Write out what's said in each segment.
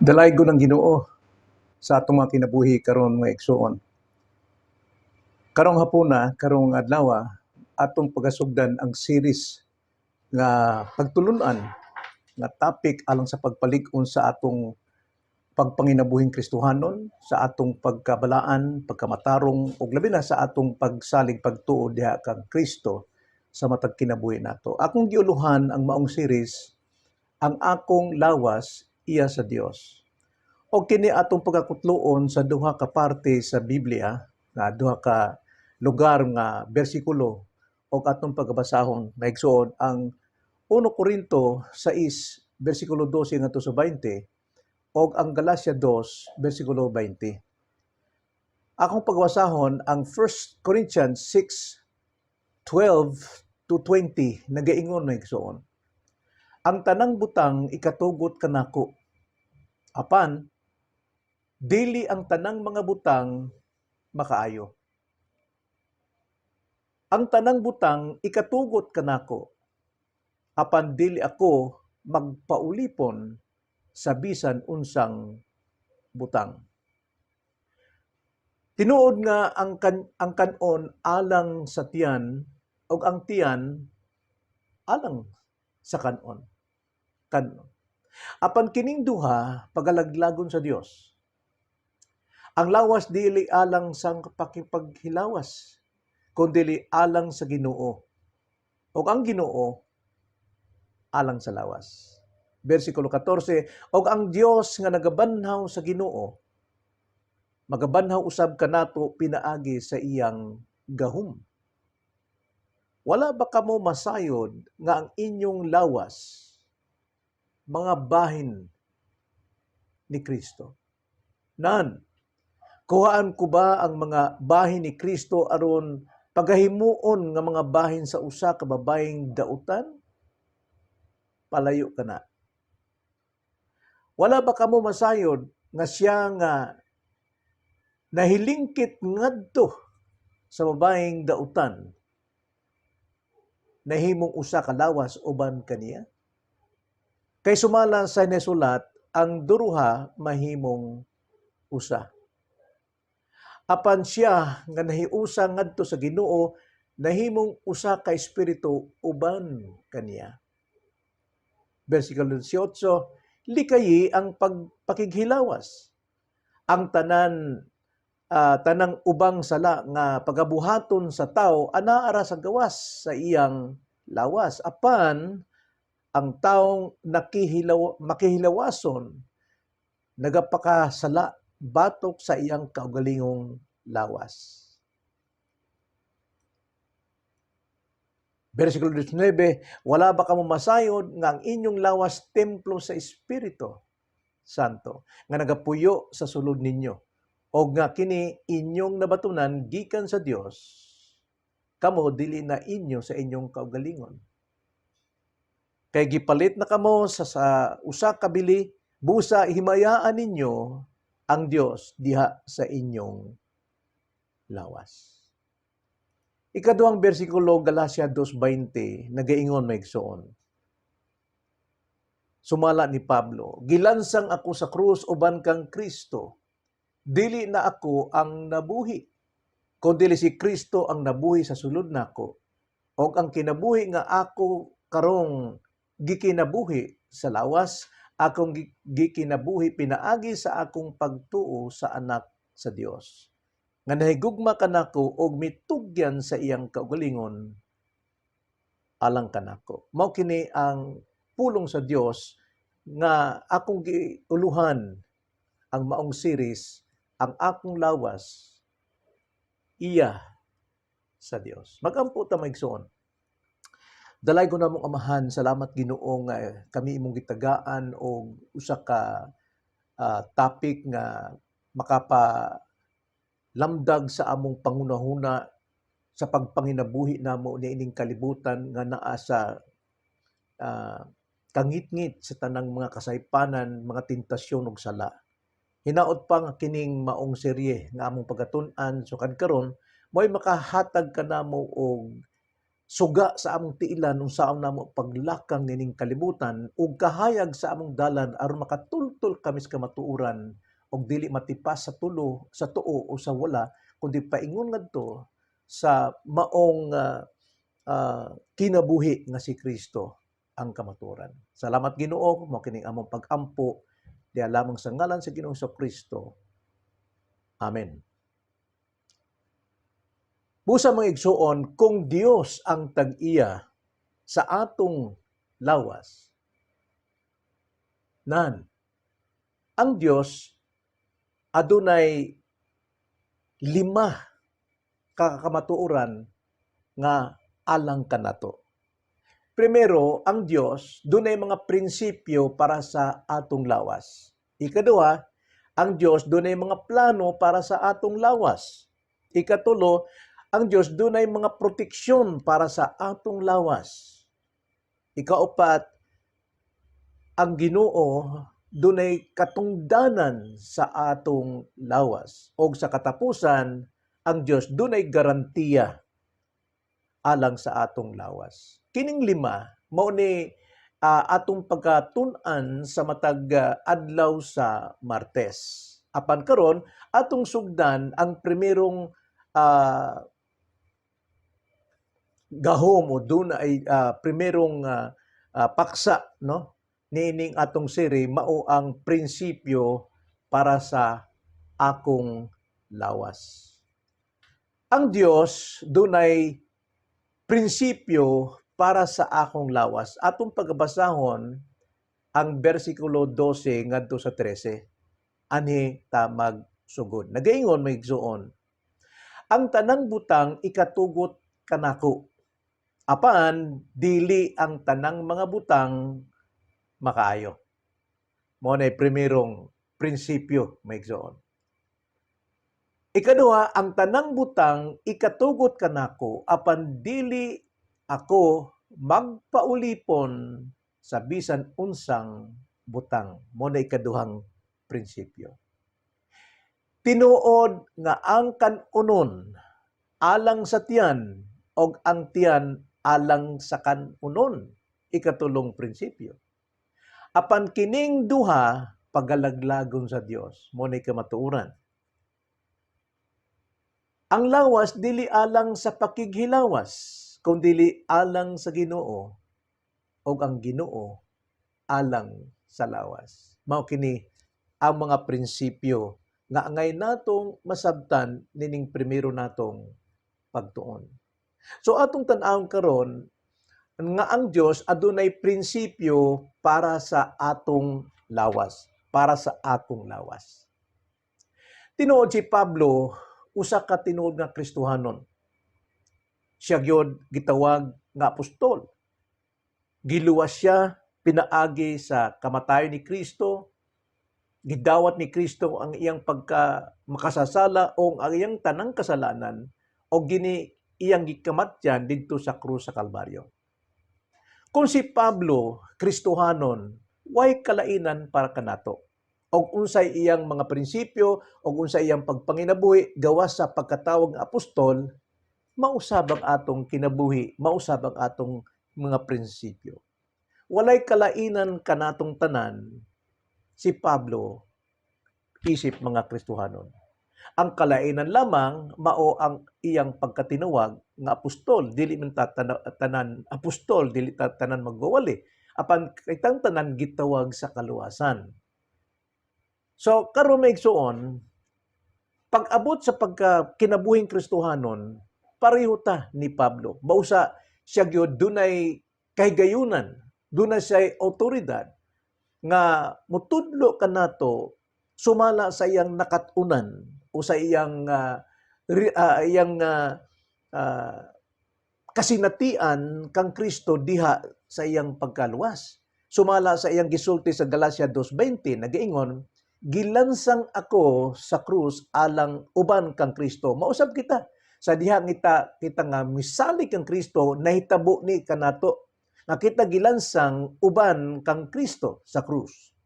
Dalaygon ang Ginoo sa atong mga kinabuhi karon, mga igsoon. Karong hapuna, karong adlaw, atong pagasugdan ang series nga pagtulunan nga topic alang sa pagpalig-on sa atong pagpanginabuhing Kristohanon, sa atong pagkabalaan, pagkamatarong ug labi na sa atong pagsalig, pagtuo diha kang Kristo sa matag kinabuhi nato. Akong giuluhan ang maong series, "Ang Akong Lawas Iya sa Dios." O kini atong pagkakutloon sa duha ka parte sa Biblia, nga duha ka lugar nga bersikulo o atong pagabasahon, mga igsoon, ang 1 Corinto 6 bersikulo 12 ngadto sa 20 o ang Galacia 2 bersikulo 20. Akong pagbasahon ang 1 Corinthians 6 12 to 20, nagaingon, mga igsoon: "Ang tanang butang ikatugot kanako. Apan dili ang tanang mga butang makaayo. Ang tanang butang ikatugot kanako. Apan dili ako magpaulipon sa bisan unsang butang. Tinuod nga ang kanon alang sa tiyan ug ang tiyan alang sa kanon. Kanon. Apan kining duha pagalaglagon sa Dios. Ang lawas dili alang sa pakipaghilawas, kundi alang sa Ginoo. Ug ang Ginoo alang sa lawas." Versikulo 14, "Ug ang Dios nga nagabanhaw sa Ginoo, magabanhaw usab kanato pinaagi sa iyang gahom. Wala ba kamo masayod nga ang inyong lawas mga bahin ni Kristo? Nan, kuhaan ko ba ang mga bahin ni Kristo aron pagahimuon nga mga bahin sa usa ka babayeng dautan? Palayo kana. Wala ba kamo masayod nga siya nga nahilingkit ngadto sa babayeng dautan nahimong usa ka lawas uban kaniya? Kay sumala sa nasulat, ang duruha mahimong usa. Apan siya nga nahiusa ngadto sa Ginoo nahimong usa ka espiritu uban kaniya." Versikulo 18, "Likayi ang pagpakighilawas. Ang tanang ubang sala nga pagabuhaton sa tao anaa ra sa gawas sa iyang lawas. Apan ang taong makihilawason nagapakasala batok sa iyang kaugalingong lawas." Versikulo 19, "Wala ba kamo masayod nga ang inyong lawas templo sa Espiritu Santo nga nagapuyo sa sulod ninyo o nga kini inyong nabatunan gikan sa Dios? Kamo dili na inyo sa inyong kaugalingon. Kay gipalit na kamo sa usa ka bili, busa himayaan ninyo ang Dios diha sa inyong lawas." Ikaduhang bersikulo, Galacia 2:20, nagaingon, mga igsoon. Sumala ni Pablo, "Gilansang ako sa krus uban kang Kristo. Dili na ako ang nabuhi, kundi si Kristo ang nabuhi sa sulod nako. Og ang kinabuhi nga ako karong gikinabuhi sa lawas, akong gikinabuhi pinaagi sa akong pagtuo sa Anak sa Dios nga nahigugma kanako og mitugyan sa iyang kaugalingon alang kanako." Mao kini ang pulong sa Dios nga akong giuluhan ang maong series, "Ang Akong Lawas Iya sa Dios. Magampo ta, mga igsoon. Dalaygon namong Amahan, salamat Ginoo nga kami imong gitagaan og usa ka topic nga makapa lamdag sa among panghunahuna sa pagpanginabuhi namo niining kalibutan nga naa sa kangitngit sa tanang mga kasaypanan, mga tentasyon ug sala. Hinaot pa nga kining maong serye nga among pagatun-an sukad karon mo'y makahatag kanamo og Suga sa among tiilan unsaon namo paglakang nining kalibutan ug kahayag sa among dalan aron makatultol kami sa kamatuoran ug dili matipas sa tulo, sa tuo o sa wala, kundi paingon ngadto sa maong kinabuhi nga si Kristo ang kamatuoran. Salamat, Ginoo, mao kining among pag-ampo diha lamang sa ngalan sa Ginoong Kristo. Amen. Busa, mga igsuon, kung Dios ang tag-iya sa atong lawas, nan, ang Dios adunay lima ka kamatuoran nga alang kanato. Primero, ang Dios dunay mga prinsipyo para sa atong lawas. Ikaduha, ang Dios dunay mga plano para sa atong lawas. Ikatulo, ang Dios dunay mga proteksyon para sa atong lawas. Ikaupat, ang Ginoo dunay katungdanan sa atong lawas. Og sa katapusan, ang Dios dunay garantiya alang sa atong lawas. Kining lima mao ni atong pagkatun-an sa matag adlaw sa Martes. Apan karon atong sugdan ang primerong gahom o duna ay primerong paksa, no, niining atong seri, mao ang prinsipyo para sa akong lawas. Ang Dios dunay prinsipyo para sa akong lawas. Atong pagabasahon ang bersikulo 12 ngadto sa 13. Anhi ta magsugod. Nagaingon, mga igsuon, "Ang tanang butang ikatugot kanako. Apan dili ang tanang mga butang makaayo." Mao na primerong prinsipyo, mga igsuon. Ikaduha, "Ang tanang butang ikatugot kanako, apan dili ako magpaulipon sa bisan unsang butang." Mao na ikaduhang prinsipyo. "Tinuod nga ang kanunon alang sa tiyan og ang tiyan alang sa kanunon." Ikatulong prinsipyo. "Apan kining duha pagalaglagon sa Dios." Mao na kamatuoran. "Ang lawas dili alang sa pakighilawas, kundili alang sa Ginoo, ug ang Ginoo alang sa lawas." Mao kini ang mga prinsipyo nga angay natong masabtan nining primero natong pagtuon. So atong tan-awon karon nga ang Dios adunay prinsipyo para sa atong lawas, para sa akong lawas. Tinuod si Pablo usa ka tinuod nga Kristohanon. Siya gyud gitawag nga apostol. Giluwas siya pinaagi sa kamatayon ni Kristo. Gidawat ni Kristo ang iyang pagka makasasala o ang iyang tanang kasalanan o gini iyang gikamatyan didto sa krus sa Kalbaryo. Kung si Pablo Kristohanon, way kalainan para kanato? Og unsay iyang mga prinsipyo og unsay iyang pagpanginabuhi gawas sa pagkatawag nga apostol, mausab ang atong kinabuhi, mausab ang atong mga prinsipyo. Walay kalainan kanatong tanan si Pablo isip mga Kristohanon. Ang kalainan lamang mao ang iyang pagkatinuwag nga apostol. Dili man ta tanan apostol, dili ta tanan magwawali. Apan kitang tanan gitawag sa kaluwasan. So karon, mga igsuon, pag-abot sa pagka kinabuhing Kristohanon, pareho ta ni Pablo. Mausa siya gyud dunay kahigayunan, dunay siya awtoridad nga mutudlo kanato sumala sa iyang nakat-unan o sa iyang kasinatian kang Kristo diha sa iyang pagkaluwas. Sumala sa iyang gisulti sa Galatia 2:20, nagaingon, "Gilansang ako sa krus alang uban kang Kristo." Mausab kita sa diha ngita kita nga misalig kang Kristo, nahitabo ni kanato nga kita gilansang uban kang Kristo sa krus.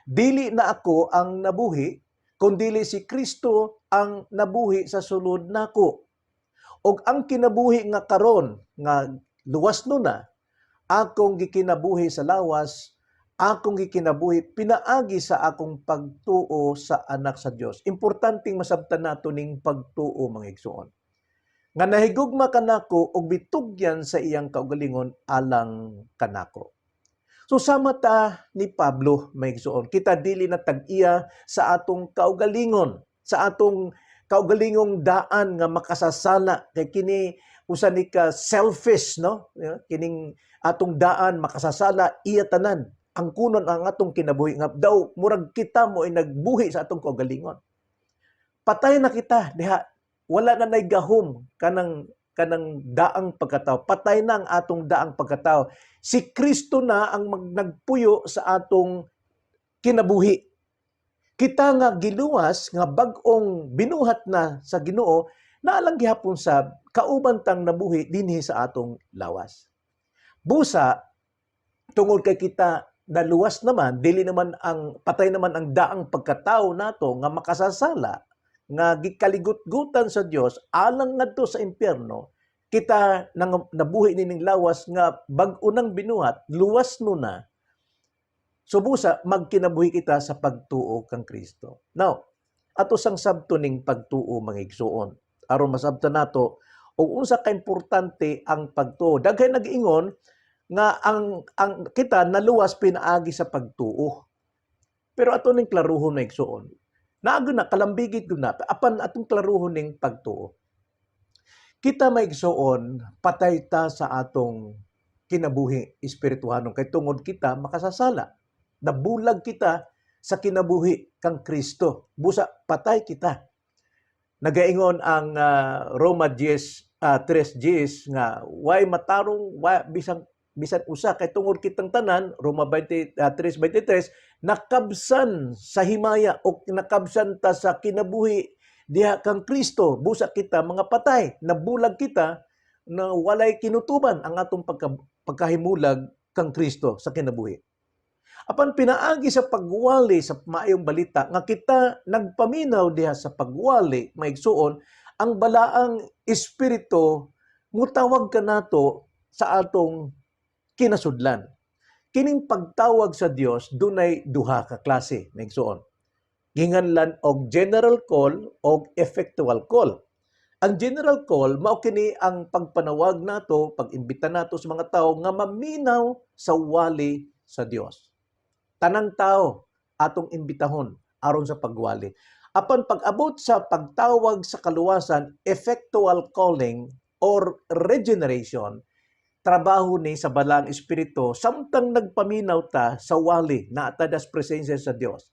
"Dili na ako ang nabuhi, kundili si Kristo ang nabuhi sa sulod nako. Og ang kinabuhi nga karon nga Luwas no na, akong gikinabuhi sa lawas, akong gikinabuhi pinaagi sa akong pagtuo sa Anak sa Dios. Importanteng masabtan nato ning pagtuo, mga igsoon. Nga nahigugma kanako ug bitugyan sa iyang kaugalingon alang kanako. So sama ta ni Pablo, mga igsoon, kita dili na tag-iya sa atong kaugalingon, sa atong kaugalingong daan nga makasasala, kay kini usa ni ka selfish, no? Kining atong daan makasasala, iya tanan ang kunon ang atong kinabuhi nga daw murag kita mo ay nagbuhi sa atong kaugalingon. Patay na kita diha, wala na nay gahom kanang daang pagkatao. Patay na ang atong daang pagkatao. Si Kristo na ang nagpuyo sa atong kinabuhi. Kita nga giluwas, nga bag-ong binuhat na sa Ginoo, naalang gihapon sa kauban tang nabuhi dinhi sa atong lawas. Busa tungod kay kita naluwas naman, dili naman ang patay naman ang daang pagkatao nato nga makasasala, nga gikaligutgutan sa Dios alang ngadto sa impyerno, kita nang nabuhi nining lawas nga bag-o nang binuhat, luwas no na. So busa magkinabuhi kita sa pagtuo kang Kristo. Now, ato sang sabto ning pagtuo, mga igsuon, aron masabtan nato og unsa ka importante ang pagtuo. Daghay nag-ingon nga ang kita naluwas pinaagi sa pagtuo. Pero ato ning klaruhon na, igsuon. Naa na kalambigit gyud na, apan atong klaruhon ning pagtuo. Kita, mga igsuon, patay ta sa atong kinabuhi espirituhanon kay tungod kita makasasala. Nabulag kita sa kinabuhi kang Kristo. Busa patay kita. Nagaingon ang Roma 10 3:10 nga way matarong, way bisan bisan usa, kay tungod kitang tanan, Roma 20, 3:23, nakabsan sa himaya o nakabsan ta sa kinabuhi diha kang Kristo. Busa kita mga patay, nabulag kita na walay kinutuban ang atong pagkahimulag kang Kristo sa kinabuhi. Apan pinaagi sa pagwali sa maayong balita nga kita nagpaminaw diha sa pagwali, mga igsuon, ang Balaang Espiritu mutawag kanato sa atong kinasudlan. Kining pagtawag sa Dios dunay duha ka klase, mga igsuon. Ginganlan og general call og effectual call. Ang general call mao kini ang pagpanawag nato, pag-imbita nato sa mga tao nga maminaw sa wali sa Dios. Tanang tao atong imbitahon aron sa pagwali. Apan pag-abot sa pagtawag sa kaluwasan, effectual calling or regeneration, trabaho ni sa Balaang Espiritu samtang nagpaminaw ta sa wali na atadas presensya sa Dios.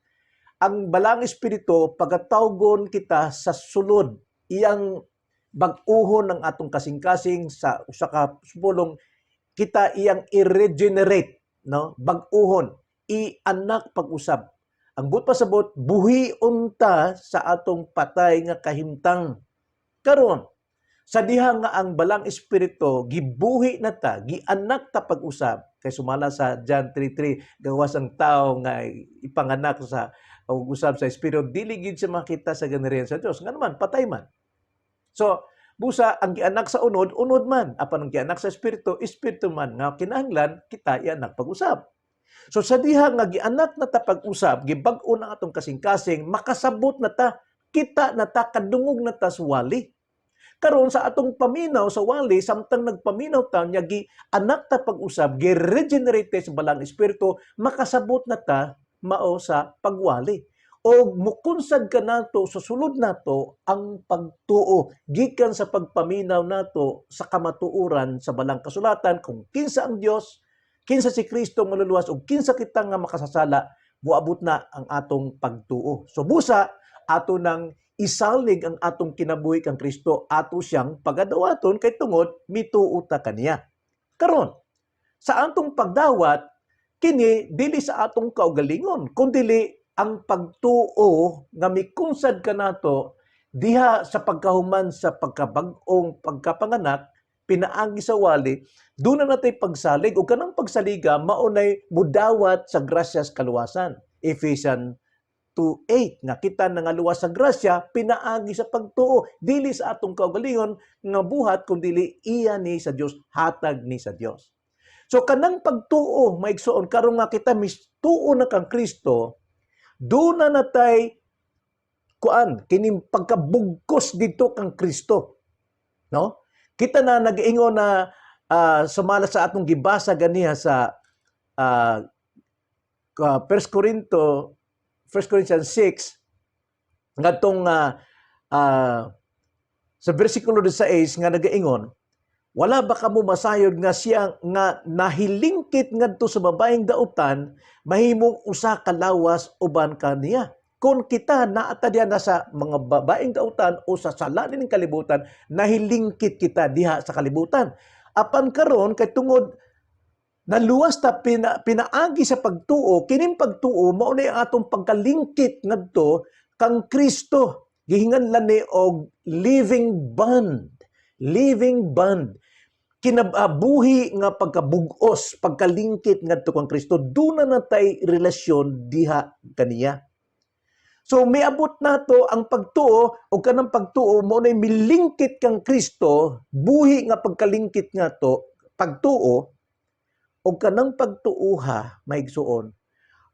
Ang Balaang Espiritu pagatawgon kita sa sulod, iyang bag-uhon ng atong kasing-kasing. Sa usa ka pulong, kita iyang i-regenerate, no? Bag-uhon, i-anak pag-usab. Ang buot pasabot, buhi unta sa atong patay nga kahimtang. Karon, sa diha nga ang Balaang Espiritu gibuhi na ta, gianak ta pag-usab, kay sumala sa John 3:3, gawas ang tao nga ipanganak sa og usab sa Espiritu, dili gid siya makita sa gingharian sa Dios. Nga naman, patay man. So, busa ang gianak sa unod, unod man. Apan ang gianak sa Espiritu, Espiritu man, nga kinahanglan kita ianak pag-usab. So sa diha nga gianak na ta pag-usab, gibag-o na atong kasing-kasing, makasabot na ta, kita na ta, kadungog na ta sa wali. Karon sa atong paminaw sa wali, samtang nagpaminaw ta nya gi anak ta pag-usab, gi-regenerate sa Balaang Espiritu, makasabot na ta mao sa pagwali. O mukunsad ka nato sa sulod nato ang pagtuo gikan sa pagpaminaw nato sa kamatuoran sa Balang Kasulatan kung kinsa ang Dios, kinsa si Kristo maluluwas ug kinsa kita nga makasasala, muabot na ang atong pagtuo. So busa ato nang isalig ang atong kinabuhi kang Kristo, ato siyang pagadawaton kay tungod mituo ta kaniya. Karon, sa atong pagdawat kini dili sa atong kaugalingon, kundili ang pagtuo nga mikunsad kanato diha sa pagkahuman sa pagkabag-ong pagkapanganak pinaagi sa wali, doon na natay pagsalig ug kanang pagsaliga mao nay mudawat sa grasyas kaluwasan. Ephesians 2:8 nga kita nangaluwas sa grasya pinaagi sa pagtuo, dili sa atong kaugalingon nga buhat, kundi iya ni sa Dios, hatag ni sa Dios. So kanang pagtuo, maigsoon, karon nga kita mistuo na kang Kristo, duna na tay kuan kining pagkabugkos didto kang Kristo, no? Kita na nag-ingon na sumala sa atong gibasa ganiha sa 1 Corinto, 1 Corinthians 6, ngadtong sa versikulo 16 nga nagaingon, "Wala ba kamo masayod nga siya nga nahilingkit ngadto sa babaeng dautan mahimong usa ka lawas uban kaniya?" Kung kita naa ta diha na sa mga babaeng dautan o sa sala ning kalibutan, nahilingkit kita diha sa kalibutan. Apan karon, kay tungod naluwas ta pinaagi sa pagtuo, kining pagtuo mao na ang atong pagkalingkit ngadto kang Kristo. Gihinganlan ni og living bond, living bond, kinabuhi nga pagkabugos, pagkalingkit ngadto kang Kristo. Duna na tay relasyon diha kaniya. So miabot nato ang pagtuo, o kanang pagtuo mao nay milingkit kang Kristo, buhi nga pagkalingkit ngadto pagtuo. O kanang pagtuoha, maigsuon,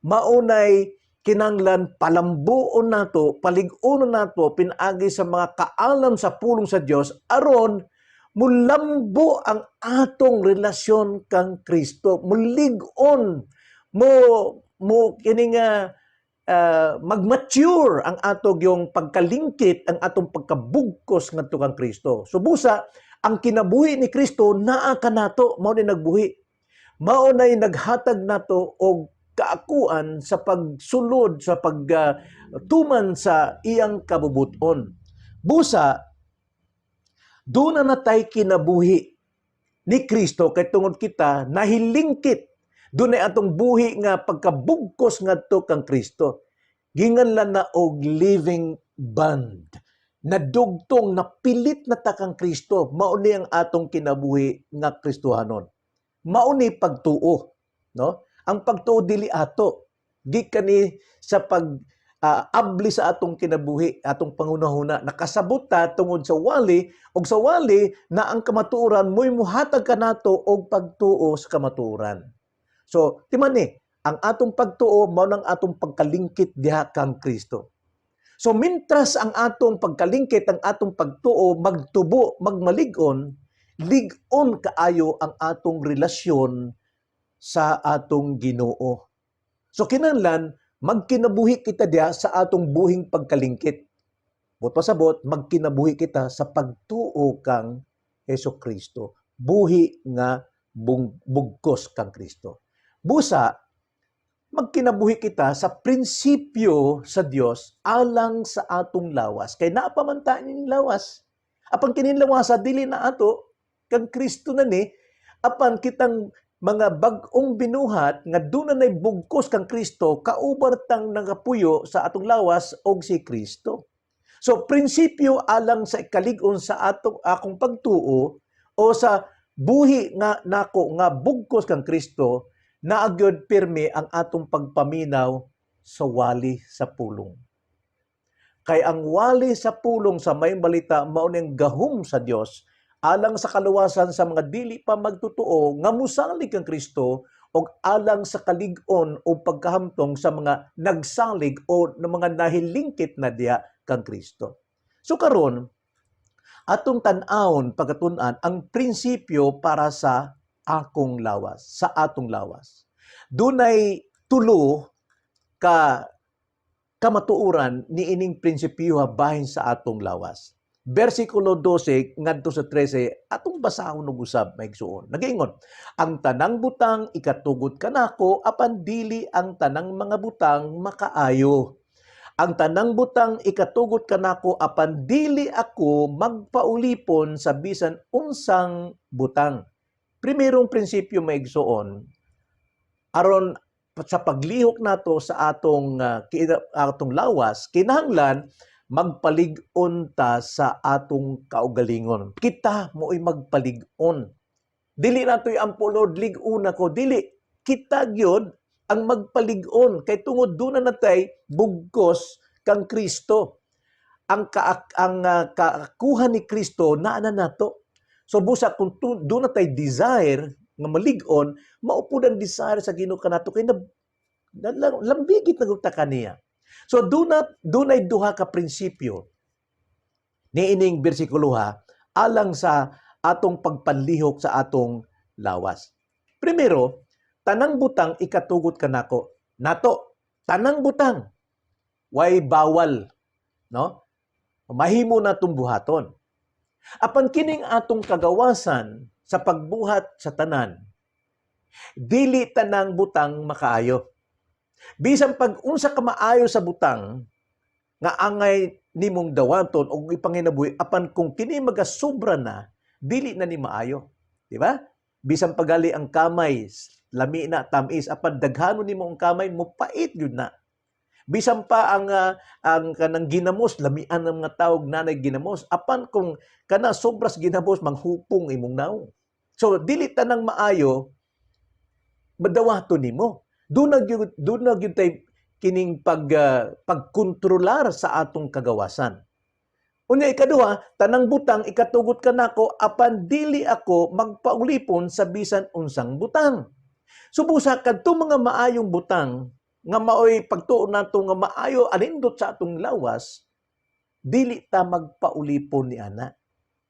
maunay kinanglan palambuon nato, palig-unon nato pinaagi sa mga kaalam sa pulong sa Dios aron mulambo ang atong relasyon kang Kristo, mulig-on mo mo kini nga mag-mature ang atong yung pagkalingkit, ang atong pagkabugkos ngadto kang Kristo. So busa, ang kinabuhi ni Kristo naa kanato, mao ni nagbuhi. Mao nay naghatag nato og kaakuan sa pagsulod, sa pagtuman sa iyang kabubuton. Busa, duna na tay kinabuhi ni Kristo kay tungod kita nahilingkit, dunay atong buhi nga pagkabugkos ngadto kang Kristo. Ginganlan na og living bond. Nadugtong, napilit na ta kang Kristo. Mao ni ang atong kinabuhi nga Kristohanon. Mao ni pagtuo, no? Ang pagtuo dili ato, gikan ni sa pag abli sa atong kinabuhi, atong pangunahuna. Nakasabot ta tungod sa wali, ug sa wali na ang kamatuoran mo'y muhatag kanato og pagtuo sa kamatuoran. So, timan ni, ang atong pagtuo mao nang atong pagkalingkit diha kang Kristo. So, mintras ang atong pagkalingkit, ang atong pagtuo magtubo, magmalig-on, lig-on kaayo ang atong relasyon sa atong Ginoo. So kinahanglan magkinabuhi kita diha sa atong buhing pagkalingkit. Buot pasabot, magkinabuhi kita sa pagtuo kang Heso Kristo. Buhi nga bugkos kang Kristo. Busa, magkinabuhi kita sa prinsipyo sa Dios alang sa atong lawas. Kay naa pa man ta ning lawas. Apan kining lawasa dili na ato, kang Kristo na ni. Apan kitang mga bag-ong binuhat nga duna nay bugkos kang Kristo, kauban tang nagapuyo sa atong lawas og si Kristo. So prinsipyo alang sa ikalig-on sa atong akong pagtuo o sa buhi nga nako nga bugkos kang Kristo, naa gyud pirmi ang atong pagpaminaw sa wali sa pulong. Kay ang wali sa pulong sa Maayong Balita mao ning gahom sa Dios alang sa kaluwasan sa mga dili pa magtotoo nga musalig kang Kristo og alang sa kalig-on o pagkahamtong sa mga nagsalig o ng mga nahilingkit na diha kang Kristo. So karon, atong tan-awon pagkatun-an ang prinsipyo para sa akong lawas, sa atong lawas. Dunay tulo ka kamatuoran niining prinsipyo bahin sa atong lawas. Versikulo 12 ngadto sa 13, atong basahon og usab, maigsuon. Nagaingon, "Ang tanang butang ikatugot kanako, apan dili ang tanang mga butang makaayo. Ang tanang butang ikatugot kanako, apan dili ako magpaulipon sa bisan unsang butang." Primerong prinsipyo, maigsuon, aron sa paglihok nato sa atong lawas, kinahanglan magpalig-on ta sa atong kaugalingon. Kita mo'y magpalig-on. Dili nato ampo, "Lord, lig-una ko." Dili kita gyud. Ang magpalig-on kay tungod duna na tay bugkos kang Kristo. Ang kaakuhan ni Kristo naa na nato. So busa kung duna tay desire nga malig-on, mao pud ang desire sa Ginoo kanato kay na lambigit na gud ta kaniya. So dunay duha ka prinsipyo niining bersikulo ha alang sa atong pagpanlihok sa atong lawas. Primero, tanang butang ikatugot kanako. Nato, tanang butang way bawal, no? Mahimo natong buhaton. Apan kining atong kagawasan sa pagbuhat sa tanan, dili tanang butang makaayo. Bisan pag unsa ka maayo sa butang nga angay nimong dawaton o ipanginabuhi, apan kung kini magasobra na, dili na ni maayo. Di ba? Bisan pagali ang kamay, lami na tamis, apan daghanon nimo ang kamay, mupait gyud na. Bisan pa ang kanang ginamos, lamian ng mga tawag nanay ginamos, apan kung kana sobras ginamos, manghupong imong nawong. So dili tanang maayo madawaton nimo. Duna gyud tay kining pagkontrolar sa atong kagawasan. Unya ikaduha, tanang butang ikatugot kanako apan dili ako magpaulipon sa bisan unsang butang. Subusa kadto mga maayong butang nga maoy pagtuon nato nga maayo anindot sa atong lawas, dili ta magpaulipon ni ana.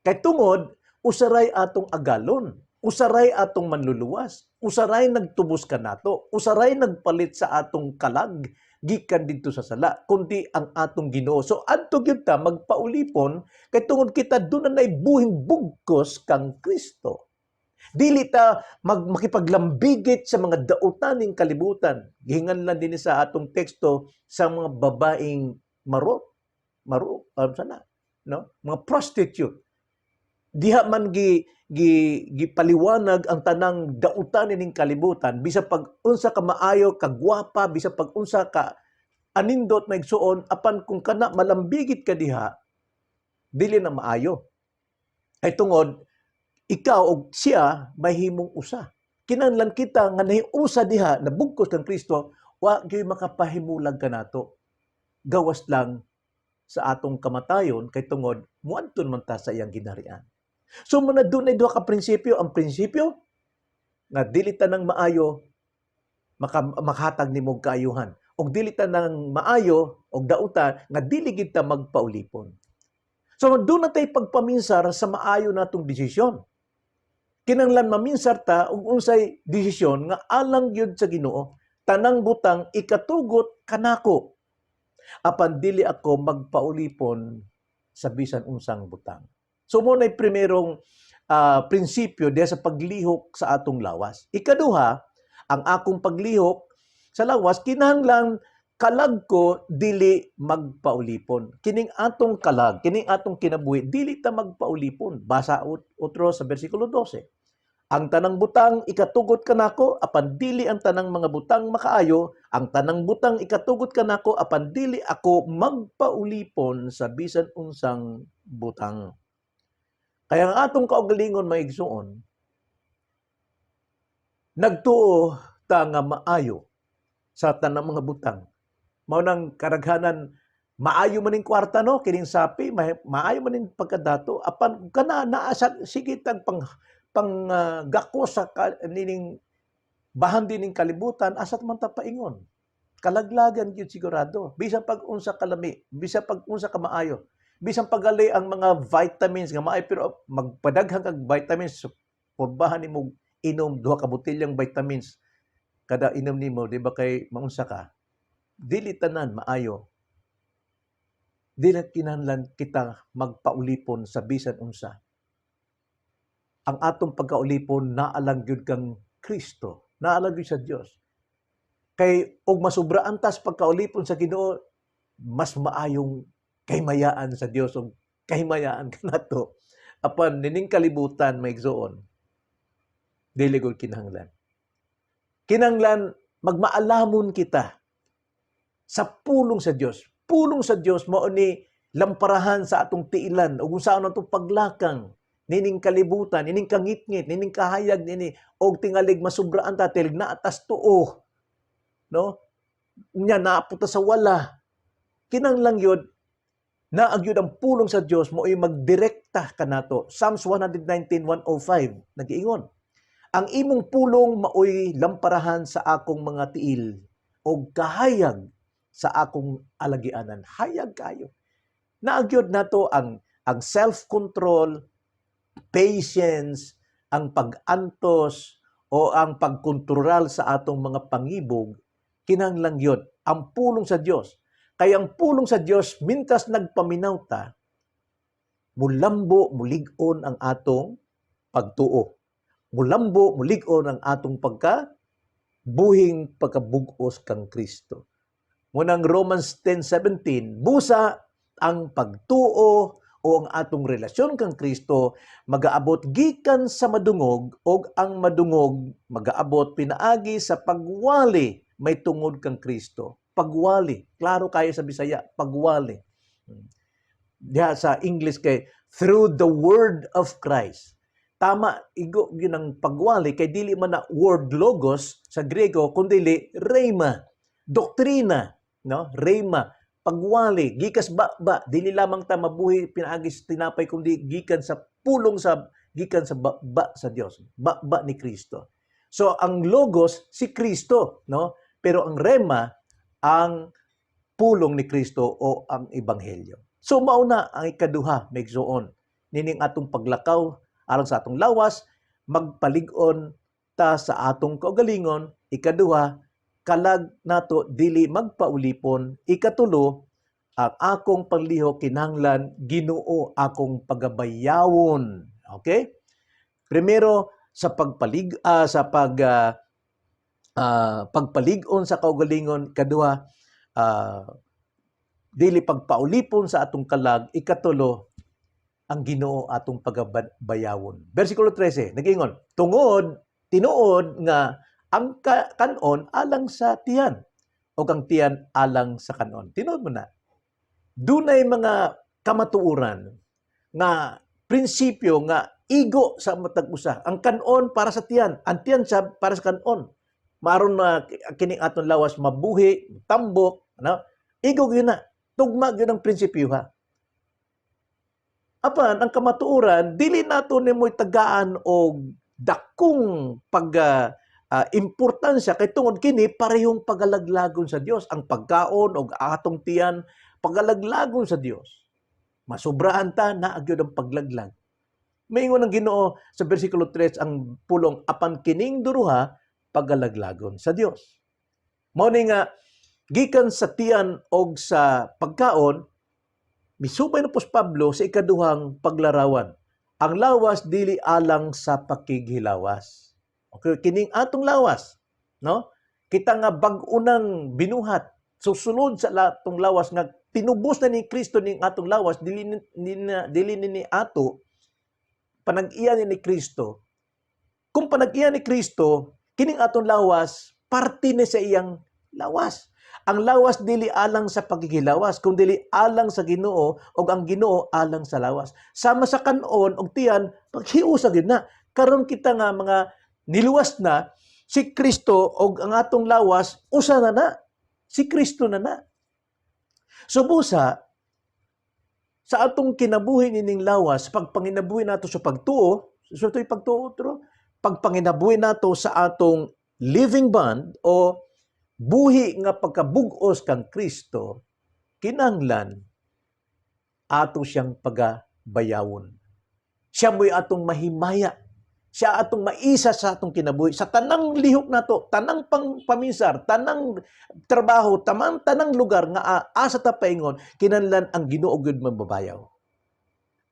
Kay tungod usaray atong agalon, usaray atong manluluwas, usaray nagtubos kanato, usaray nagpalit sa atong kalag gikan didto sa sala, kundi ang atong Ginoo. So adto gyud ta magpaulipon kay tungod kita duna nay buhing bugkos kang Kristo. Dili ta makipaglambigit sa mga dautan ning kalibutan. Gihinganlan din sa atong teksto sa mga babaeng marot, maro, sana, no? Mga prostitute. Diha man gi gi gipaliwanag ang tanang dautan ning kalibutan, bisa pag unsa ka maayo, ka gwapa, bisa pag unsa ka anindot, maigsuon, apan kung kana malambigit ka diha, dili na maayo. Ay tungod ikaw og siya mahimong usa. Kinahanglan kita nga nahiusa diha na bugkos kang Kristo, wa gyud makapahimulag kanato. Gawas lang sa atong kamatayon kay tungod muadto man ta sa iyang ginharian. So muna dunay duha ka prinsipyo. Ang prinsipyo nga dili tanang maayo makahatag nimo og kaayuhan og dili tanang maayo og dautan nga dili gid ta magpaulipon. So duna tay pagpaminsar sa maayo natong desisyon. Kinanglan maminsar ta og unsay desisyon nga alang gyud sa Ginoo. Tanang butang ikatugot kanako apan dili ako magpaulipon sa bisan unsang butang. So mao nay primerong prinsipyo diha sa paglihok sa atong lawas. Ikaduha, ang akong paglihok sa lawas, kinahanglan kalag ko dili magpaulipon. Kining atong kalag, kining atong kinabuhi, dili ta magpaulipon. Basa otro sa bersikulo 12. Ang tanang butang ikatugot kanako apan dili ang tanang mga butang makaayo. Ang tanang butang ikatugot kanako apan dili ako magpaulipon sa bisan unsang butang. Kaya ang atong kaugalingon, mga igsuon, nagtuo ta nga maayo sa tanang mga butang. Mao nang karaghanan maayo man ning kwarta, no, kining sapi, maayo man ning pagkadato, apan kana naa sa sige tag pang pang gako sa nining bahandi ning kalibutan, asa man ta paingon? Kalaglagan gyud sigurado. Bisan pag unsa kalami, bisan pag unsa ka maayo, bisan pagali ang mga vitamins nga maayo, pero magpadaghan kag vitamins, purbahan nimo inom duha ka botelyang vitamins kada inom nimo, di ba kay maunsa ka? Dili tanan maayo. Dili kinahanglan kita magpaulipon sa bisan unsa. Ang atong pagkaulipon naa lang gyud kang Kristo, naa lang gyud sa Dios. Kay og masubraan tas pagkaulipon sa Ginoo, mas maayong kahimayaan sa Dios ug kahimayaan kanato. Apan nining kalibutan, mga igsoon, dili gud kinahanglan. Kinahanglan magmaalamon kita sa pulong sa Dios. Pulong sa Dios mao ni lamparahan sa atong tiilan ug unsaon atong paglakang nining kalibutan, nining kangitngit, nining kahayag nini og tingalig masubraan ta, tilig naa tas tuo. no? Nya naa pud ta sa wala. Kinahanglan gyud naa gyud ang pulong sa Dios, mo'y magdirekta kanato. Psalms 119:105 nagiingon, "Ang imong pulong maoy lamparahan sa akong mga tiil og kahayag sa akong alagianan." Hayag kayo. Naa gyud nato ang self-control, patience, ang pag-antos o ang pagkontrolar sa atong mga pangibog, kinahanglan gyud ang pulong sa Dios. Kay ang pulong sa Dios, mintras nagpaminaw ta, mulambo, mulig-on ang atong pagtuo. Mulambo, mulig-on ang atong pagka buhing pagkabugos kang Kristo. Munang Romans 10:17, busa ang pagtuo o ang atong relasyon kang Kristo magaabot gikan sa madungog, og ang madungog magaabot pinaagi sa pagwali may tungod kang Kristo. Pagwali, klaro kayo sa Bisaya, pagwali. Diha sa English kay "through the word of Christ." Tama igo gyud ang pagwali kay dili man na word logos sa Grego kundi rhema, doktrina, no? Rhema, pagwali gikas ba, dili lamang ta mabuhi pinaagi sa tinapay kundi gikan sa pulong sa gikan sa ba sa Dios, ba ni Kristo. So ang logos si Kristo, no? Pero ang rhema, ang pulong ni Kristo o ang ebanghelyo. So mauna ang ikaduha, maigsuon, nining atong paglakaw alang sa atong lawas, magpalig-on ta sa atong kaugalingon. Ikaduha, kalag nato dili magpaulipon. Ikatulo, ang akong panglihok kinahanglan Ginoo akong pagabayawon. Okay? Primero sa pagpalig-on sa kaugalingon, kaduha, dili pagpaulipon sa atong kalag, ikatulo, ang Ginoo atong pagabayawon. Versikulo 13, nagingon, "Tungod tinuod nga ang kanon alang sa tiyan o ang tiyan alang sa kanon." Tinuod mo na. Dunay mga kamatuoran nga prinsipyo nga igo sa matag usa. Ang kanon para sa tiyan, ang tiyan sa para sa kanon. Maron na kining atong lawas mabuhi, tambok, ano? Igo gyud na. Tugma gyud ang prinsipyo ha. Apan ang kamatuoran, dili nato nimoy tagaan og dakong pag importansya kay tungod kini parehong pagalaglagon sa Dios ang pagkaon og atong tiyan, pagalaglagon sa Dios. Masubraan ta, naa gyud ang paglaglag. Maingon ang Ginoo sa versikulo 3, ang pulong, "Apan kining duruha pagalaglagon sa Dios." Mao ni nga gikan sa tiyan og sa pagkaon, misubay na pos Pablo sa ikaduhang paglarawan. Ang lawas dili alang sa pakighilawas. Okay, kining atong lawas, no? Kita nga bag-o nang binuhat, susulod sa atong lawas nga tinubos na ni Kristo ning atong lawas, dili ni ato, panag-iya ni Kristo. Kung panag-iya ni Kristo, kining atong lawas parte ni sa iyang lawas. Ang lawas dili alang sa pagkikilawas, kung dili alang sa Ginoo ug ang Ginoo alang sa lawas. Sama sa kanon ug tiyan, paghiusa gyud na. Karon kita nga mga niluwas na, si Kristo ug ang atong lawas usa na na. Si Kristo na na. So busa sa atong kinabuhi nining lawas, pagpanginabuhi nato sa pagtuo, sa ito'y pagtuo, tro, pagpanginabuhi nato sa atong living bond o buhi nga pagkabugos kang Kristo, kinahanglan ato siyang pagabayawon. Siya mo'y atong mahimaya. Siya atong maisa sa atong kinabuhi. Sa tanang lihok nato, tanang pang pamisar, tanang trabaho, tanang lugar nga asa ta paingon, kinahanglan ang Ginoo gyud mababayaw.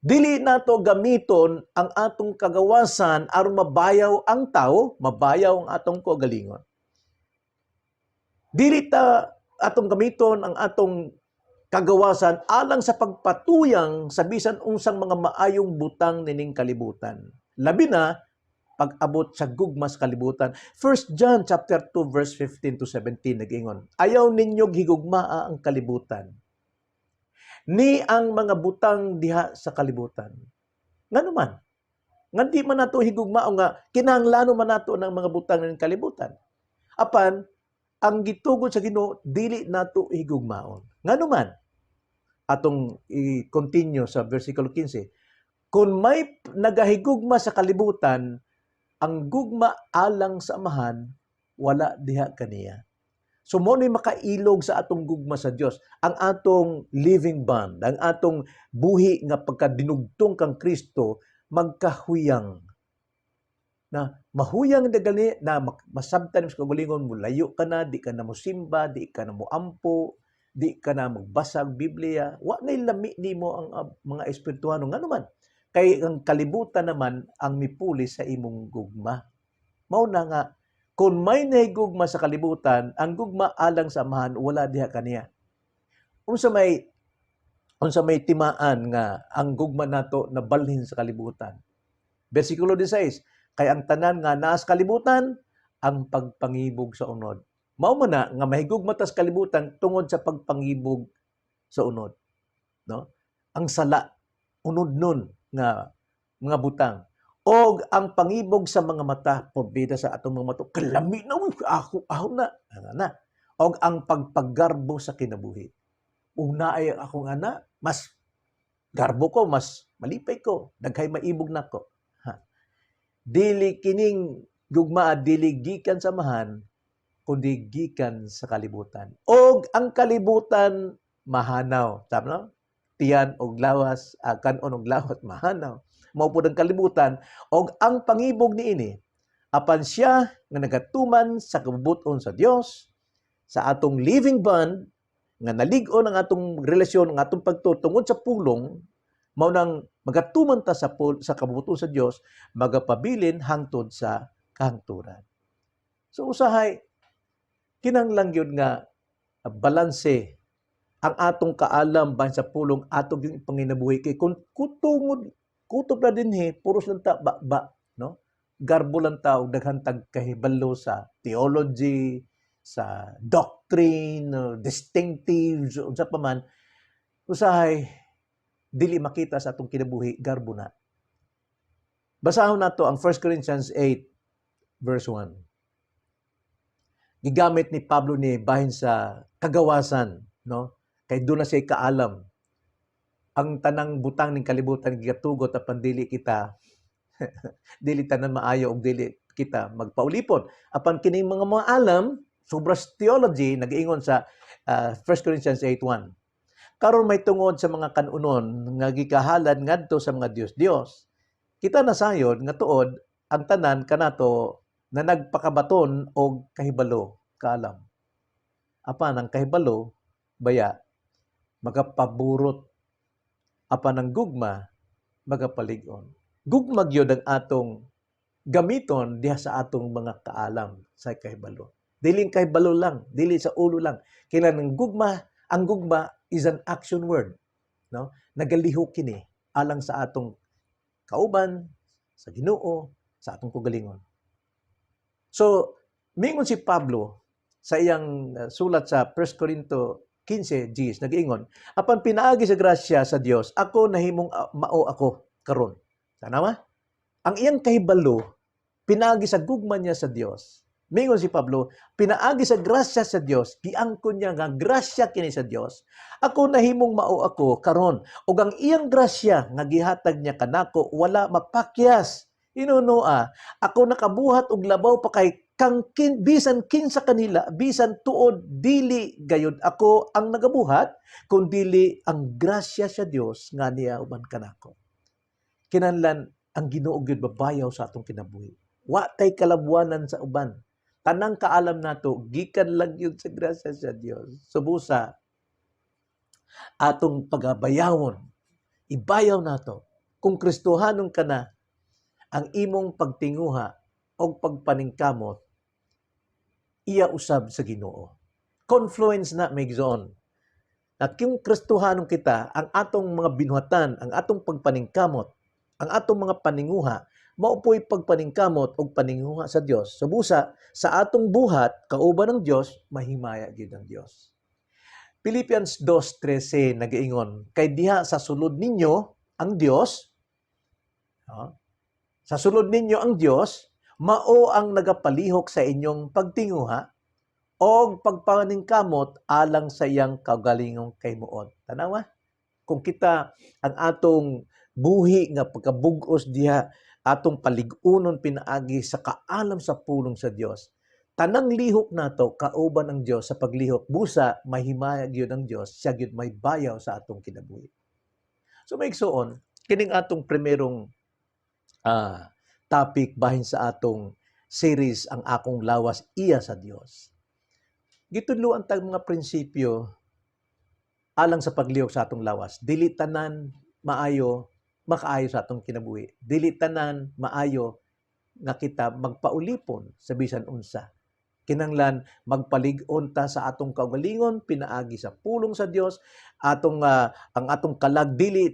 Dili nato gamiton ang atong kagawasan aron mabayaw ang tao, mabayaw ang atong kaugalingon. Dili ta atong gamiton ang atong kagawasan alang sa pagpatuyang sa bisan unsang mga maayong butang nining kalibutan. Labi na pag-abot sa gugma sa kalibutan. 1 John chapter 2 verse 15 to 17 nag-ingon, "Ayaw ninyo higugmaa ang kalibutan ni ang mga butang diha sa kalibutan." Ngano man? Nga di man nato higugmao nga kinahanglan man nato ng mga butang ng kalibutan. Apan ang Ang gitugot sa Ginoo dili nato higugmaon. Ngano man? Atong i-continue sa versikulo 15. Kung may nagahigugma sa kalibutan, ang gugma alang sa Amahan wala diha kaniya. So mao ni makailog sa atong gugma sa Dios, ang atong living bond, ang atong buhi nga pagkadinugtong kang Kristo magkahuyang. Na mahuyang na gani na masabtan sa kaugalingon mo, layo ka na, di ka na mosimba, di ka na moampo, di ka na magbasa og Biblia, wa nay lami nimo ang mga espirituhano. Ngano man? Kay ang kalibutan naman ang mipuli sa imong gugma. Mao na nga kung may nahigugma sa kalibutan, ang gugma alang sa Amahan wala diha kaniya. Unsa may timaan nga ang gugma nato nabalhin sa kalibutan? Versikulo 16, kay ang tanan nga naa sa kalibutan, ang pagpangibog sa unod. Mao man na nga mahigugma ta sa kalibutan tungod sa pagpangibog sa unod. No? Ang sala, unod nun nga mga butang. Og ang pangibog sa mga mata, porbida sa atong mga mata, kalami na, uy, ako, ako na, ana na. Og ang pagpagarbo sa kinabuhi. Ug naay akong ana, mas garbo ko, mas malipay ko, daghay maibog nako. Ha. Dili kining gugma, dili gikan sa Amahan, kundi gikan sa kalibutan. Og ang kalibutan mahanaw. Tama no? Tiyan og lawas, kanon og lawas mahanaw. Mao pud ang kalibutan og ang pangibog niini. Apan siya nga nagatuman sa kabubut-on sa Dios sa atong living bond nga nalig-on ang atong relasyon, ang atong pagtuo tungod sa pulong, mao nang magatuman ta sa kabubut-on sa Dios, magapabilin hangtod sa kahangturan. So usahay kinahanglan gyud nga balanse ang atong kaalam bahin sa pulong, atong yung panginabuhi, kay kung kutungod kutob na dinhi, puros lang ta ba, ba no, garbo lang ta og daghan tag kahibalo sa theology, sa doctrine, distinctives, unsa pa man. Usahay dili makita sa atong kinabuhi, garbo na. Basahon nato ang 1 Corinthians 8 verse 1. Gigamit ni Pablo ni bahin sa kagawasan, no? Kay doon na siya kaalam. Ang tanang butang ning kalibutan gigatugot, apan dili kita, dili tanan maayo og dili kita magpaulipon. Apan kining mga maalam sobra sa theology, nag-ingon sa 1 Corinthians 8:1. Karon may tungod sa mga kanunon nga gikahalad ngadto sa mga dios-dios, kita nasayod nga tuod ang tanan kanato na nagpakabaton og kahibalo, kaalam. Apan ang kahibalo baya magapaburot, apan ang gugma magapalig-on. Gugma gyud ang atong gamiton diha sa atong mga kaalam sa kahibalo. Dili ang kahibalo lang, dili sa ulo lang. Kailan ang gugma is an action word, no? Nagalihok kini alang sa atong kauban, sa Ginoo, sa atong kaugalingon. So, mingon si Pablo sa iyang sulat sa 1 Corinto 15, Gs, nag-ingon, "Apan pinaagi sa grasya sa Dios, ako nahimong mao ako karon." Tanawa? Ang iyang kahibalo, pinaagi sa gugma niya sa Dios. Mingon si Pablo, pinaagi sa grasya sa Dios, giangkon niya nga grasya kini sa Dios. Ako nahimong mao ako karon, ug ang iyang grasya nga gihatag niya kanako wala mapakyas. Inunoa, ako nakabuhat og labaw pa kay kang bisan kinsa kanila, bisan tuod dili gayud ako ang nagabuhat, kun dili ang grasya sa Dios nga niya uban kanako. Kinahanglan ang Ginoo gyud babayaw sa atong kinabuhi. Wa tay kalabuanan sa uban. Tanang kaalam nato gikan lang yun sa grasya sa Dios. Subusa atong pagabayawon, ibayaw nato. Kung Kristohanon ka na, ang imong pagtinguha o pagpaningkamot iya usab sa Ginoo. Confluence na, may igsoon. Na kung Kristohanon kita, ang atong mga binuhatan, ang atong pagpaningkamot, ang atong mga paninguha, mao po'y pagpaningkamot og paninguha sa Dios. Subusa, sa atong buhat, kauban ng Dios, mahimaya gyud ang Dios. Philippians 2:13 nagaingon, kay diha sa sulod ninyo ang Dios, no? Sa sulod ninyo ang Dios, mao ang nagapalihok sa inyong pagtinguha Og pagpaningkamot alang sa iyang kaugalingong kaimuon. Tanawa, kung kita ang atong buhi nga pagkabugos diha, atong palig-unon pinaagi sa kaalam sa pulong sa Dios. Tanang lihok nato, kauban ang Dios sa paglihok, busa mahimayag gyud ang Dios, siya gyud may bayaw sa atong kinabuhi. So mga igsoon, kining atong primerong topic bahin sa atong series, "Ang Akong Lawas Iya sa Dios." Gitudloan tag mga prinsipyo alang sa paglihok sa atong lawas. Dili tanan maayo makaayo sa atong kinabuhi. Dili tanan maayo nga kita magpaulipon sa bisan unsa. Kinanglan magpalig-on ta sa atong kaugalingon pinaagi sa pulong sa Dios, atong ang atong kalag dili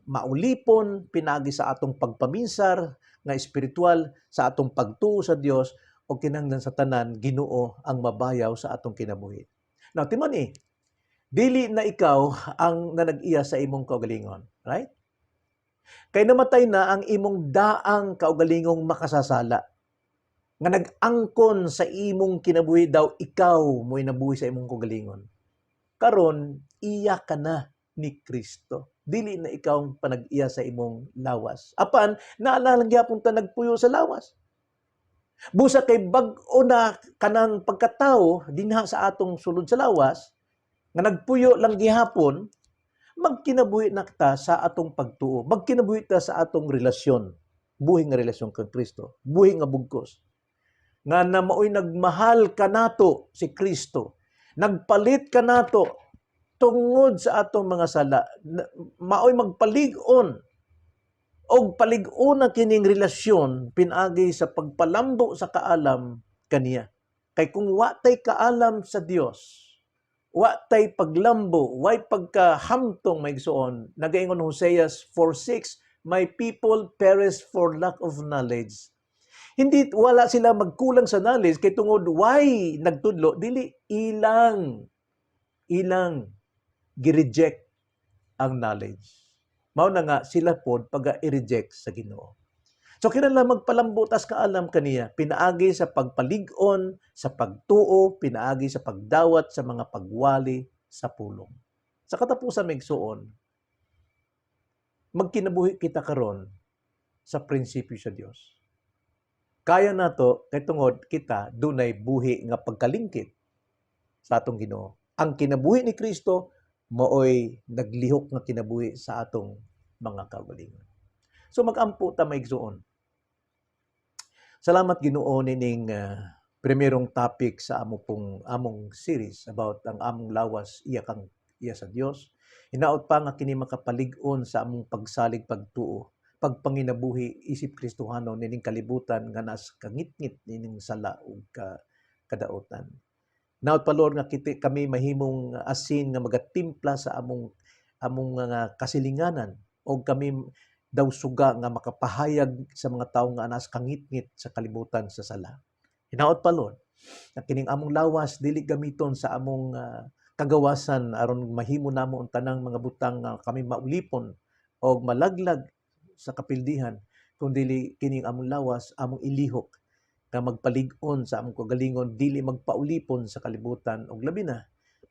maulipon pinaagi sa atong pagpaminsar nga espiritual sa atong pagtuo sa Dios, o kinanglan sa tanan, Ginoo ang mabayaw sa atong kinabuhi. Now, timan eh, dili na ikaw ang nanag-iya sa imong kaugalingon, right? Kay namatay na ang imong daang kaugalingong makasasala nga nag-angkon sa imong kinabuhi, daw ikaw mo'y nabuhi sa imong kaugalingon. Karon iya ka na ni Kristo. Dili na ikaw ang panag-iya sa imong lawas. Apan naalala gyapon ta nagpuyo sa lawas. Busa kay bag-o na kanang pagkatao dinha sa atong sulod sa lawas nga nagpuyo lang gihapon, magkinabuhi na kita sa atong pagtuo. Magkinabuhi ta sa atong relasyon. Buhi nga relasyon kang Kristo. Buhi nga bugkos. Nga na maoy nagmahal kanato si Kristo. Nagpalit kanato tungod sa atong mga sala. Maoy magpalig-on og palig-on na kining relasyon pinaagi sa pagpalambo sa kaalam kaniya. Kay kung wa tay kaalam sa Dios, wa tay paglambo, way pagkahamtong, mga igsoon. Nagaingon Hoseas 4:6, "My people perish for lack of knowledge." Hindi wala sila magkulang sa knowledge kay tungod why nagtudlo, dili ilang ilang gi-reject ang knowledge. Mao na nga sila pod pag i-reject sa Ginoo. So kinahanglan magpalambo tas kaalam kaniya pinaagi sa pagpalig-on, sa pagtuo, pinaagi sa pagdawat sa mga pagwali sa pulong. Sa katapusan, mga igsoon, magkinabuhi kita karon sa prinsipyo sa Dios. Kaya nato kay tungod kita dunay buhi nga pagkalingkit sa atong Ginoo. Ang kinabuhi ni Kristo maoy naglihok nga kinabuhi sa atong mga kaugalingon. So mag-ampo ta, mga igsoon. Salamat, Ginoo, nining primerong topic sa amo pong among series about "Ang Among Lawas Iya Kang Iya sa Dios. Hinaot pa nga kini makapalig-on sa among pagsalig, pagtuo, pagpanginabuhi isip Kristohano nining kalibutan nga nas kangitngit nining sala ug kadaotan. Hinaot pa, Lord, nga kiti kami mahimong asin nga magatimpla sa among among nga kasilinganan o kami daw suga nga makapahayag sa mga tawo nga anas kangitngit sa kalibutan sa sala. Hinaot pa, Lord, nga kining among lawas dili gamiton sa among kagawasan aron mahimo namo ang tanang mga butang nga kami maulipon o malaglag sa kapildihan, kundi kining among lawas among ilihok nga magpalig-on sa among kagalingon, dili magpaulipon sa kalibutan ug labi na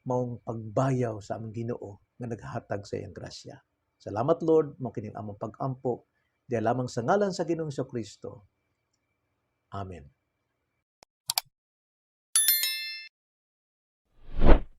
maong pagbayaw sa among Ginoo nga naghatag sa iyang grasya. Salamat, Lord, mao kining among pag-ampo diya lamang sa ngalan sa Ginoong Kristo. Amen.